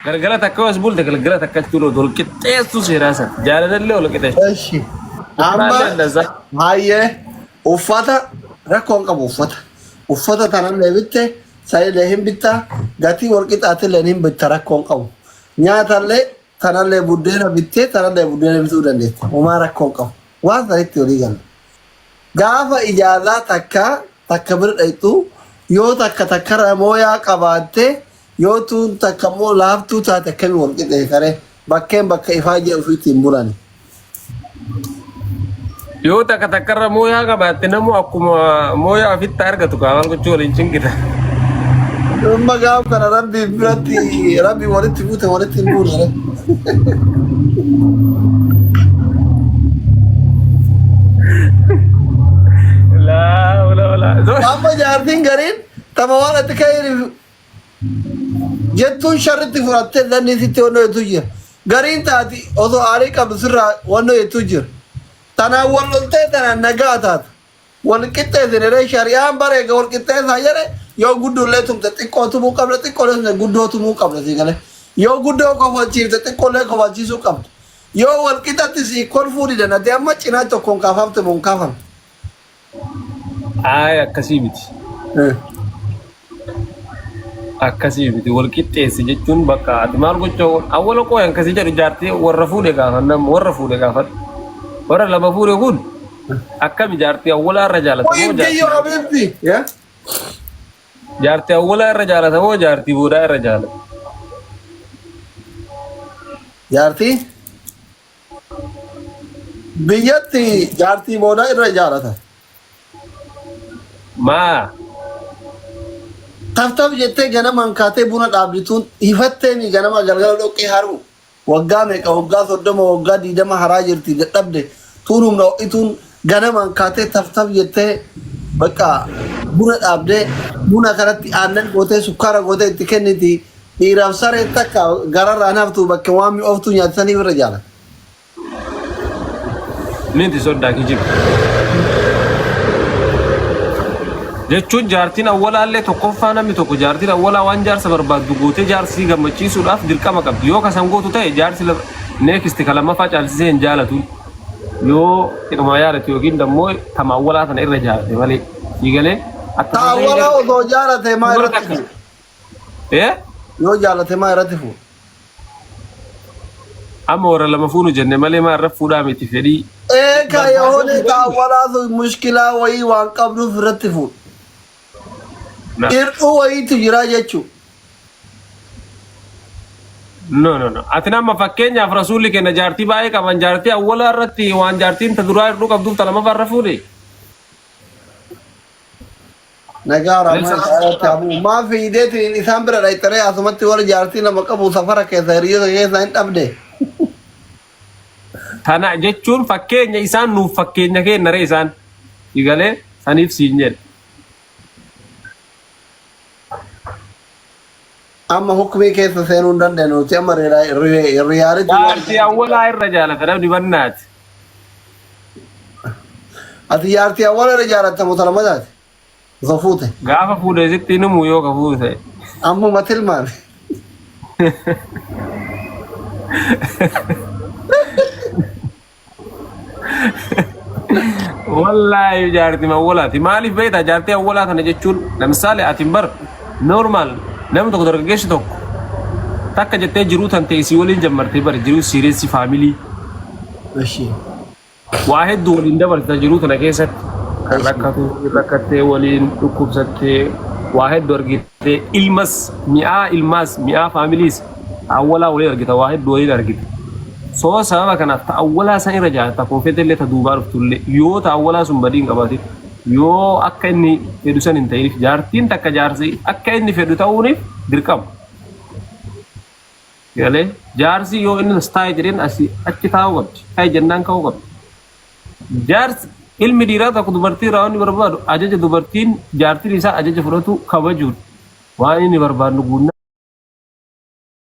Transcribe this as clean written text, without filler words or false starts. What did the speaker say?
Galgala takka yoo as bulte galgala takka jechuun wal qixxeessu seeraa sana. Jaalalallee wal qixxeessu. Eshi. Amma Uffannaallee ndaza. hayyee uffata rakkoo hin qabu uffata. Uffata tanallee bitte sanillee hin bitta gatii wal qixaatillee hin bitta rakkoo hin qabu. Nyaatallee tanallee buddeena bittee tanallee buddeena bituu dandeetta. Homaa rakkoo hin qabu. Waan sanitti walii galla. Gaafa ijaazaa takka takka bira dhayxu yoo takka takkarra mooyaa qabaatte yoo tuun takka immoo laaftuu taate akkamii wal qixeessare bakkeen bakka ifaajee ofiitti hin bulani. Yoo takka takkarra mooyaa qabaatte namu akkuma mooyaa ofitti argatu kaa maal gochuu waliin cingita. Amma gaaf kana rabbi biratti rabbi walitti buute walitti hin buune. Laa wala wala. Amma jaartiin gariin tama waan ati ka'een jettuun sharritti fudhattee lanni sitti wannoo jettu jira. Gariin taati osoo aarii qabdu sirraa wannoo jettu jira. Tanaan wal loltee tanaan nagaa taata. Wal qixxeessine ree shari'aan bara eega wal qixxeessaa jedhe yoo guddoollee tumte xiqqoo tumuu qabda xiqqoolee tumte guddoo tumuu qabda sii galee. Yoo guddoo kofalchiifte xiqqoollee kofalchiisuu qabda. Yoo wal qixatti sii kolfuu didan ati amma cinaa tokkoon kaafamte moo hin kaafamte. Ayi akkasii miti. Akkasii miti wal qixxeessi jechuun bakka ati maal gochuu awwala qooyan akkasii jedhu jaartii warra fuudhe gaafanna warra fuudhe gaafadhu. Warra lama fuudhe kun akkami jaartii awwalaa irra jaalata moo Qoyin kiyyoo jaartii habiibti. Yaa? jaartii awwalaa irra jaalata moo jaartii boodaa irra jaalata? Jaartii biyyatti jaartii boodaa irra jaalata. Maa Taftaf jettee ganamaan kaatee buna dhaabdituun hifatteemi ganama galgala dhoqqee haruu. Waggaa meeqa waggaa 30 waggaa 20 haraa jirti dadhabde tuun humna ho'ituun ganamaan kaatee taftaf jettee bakka buna dhaabdee buna kanatti aannan gootee sukkaara gootee itti kenniti dhiiraaf sareen takka gararraa naftu bakka waan mi'ooftuu nyaatisaniif irra jaalata. Miti soddaa kijiba. Jechuun jaartiin awwalaallee tokkoffaa namni tokko jaartiin awwalaa waan jaarsa barbaaddu gootee jaarsii gammachiisuudhaaf dirqama qabdi. Yoo kasan gootu ta'e jaarsi next ka lammaffaa caalchisee hin jaalatu. Yoo xiqquma yaadatu yookiin dammoo tama awwalaa tana irra jaalate malee. Sii galee akka Ta awwalaa osoo jaalate maa dubara irratti takka. fuudha? Eh? Yoo jaalate maa irratti fuudha? Amma warra lama fuunu jenne malee maa irra fuudhaa miti fedhii. Ee ka Barbaadee yoone fuudhaa ta miti. awwalaa sun mushkilaa wayii waan qabduuf irratti fuudha. Na. Hir'uu wayiitu jira jechuudha. No, no, no. Ati nama fakkeenyaaf rasuulli kenna jaartii baay'ee qaban jaartii awwalaa irratti waan jaartiin ta duraa hir'uu qabduuf ta lamaffaa irra fuudhe. Nagaa Lelsa Rahmaan ta'alaatti haa bu'u. Maa fiideetiin isaan bira dhayxaree asumatti warra jaartii lama qabu safara keessa hiriyoota keessa hin dhabde. Tana jechuun fakkeenya isaan nuuf fakkeenya kenna ree isaan. Igalee saniif siin jedhe. Amma hukmii keessa seenuu hin dandeenyu nuti amma riyaalitii waan Jaartii awwalaa irra jaalata namni bannaati. Ati jaartii awwala irra jaalatta moo tana mataati? Osoo fuute. Gaafa fuudhe sitti himu yoo ka fuute ta'e. Ammuma tilmaame. Wallaahi jaartii awwalaati. Maaliif beektaa jaartii awwalaa kana jechuun lamisaale ati bar normal namni tokko dargaggeessi tokko takka jettee jiruu tan ta'e si waliin jammartee bar jiruu siireessi faamilii Eshi. Waa hedduu waliin dabarsita jiruu tana keessatti. Kan rakkatu rakkattee waliin dhukkubsattee waa hedduu argitee ilmas mi'aa ilmaas mi'aa faamiliis awwalaa waliin argita waa hedduu waliin argita. Soo sababa kanaaf ta awwalaa san irra jaalata kun fetellee ta duubaa dhuftullee yoo ta awwalaa sun badii hin qabaatin yoo akka inni fedhu san hin ta'iniif jaartiin takka jaarsi akka inni fedhu ta'uuniif dirqama. Galee jaarsi yoo inni as taa'e jedheen asii achi taa'uu qabdi. Taa'e jennaan ka'uu qabdi. Jaarsi ilmi dhiiraa tokko dubartii irraa waan inni barbaadu ajaja dubartiin jaartiin isaa ajaja fudhatu kabajuudha. Waan inni barbaadu guunnaa.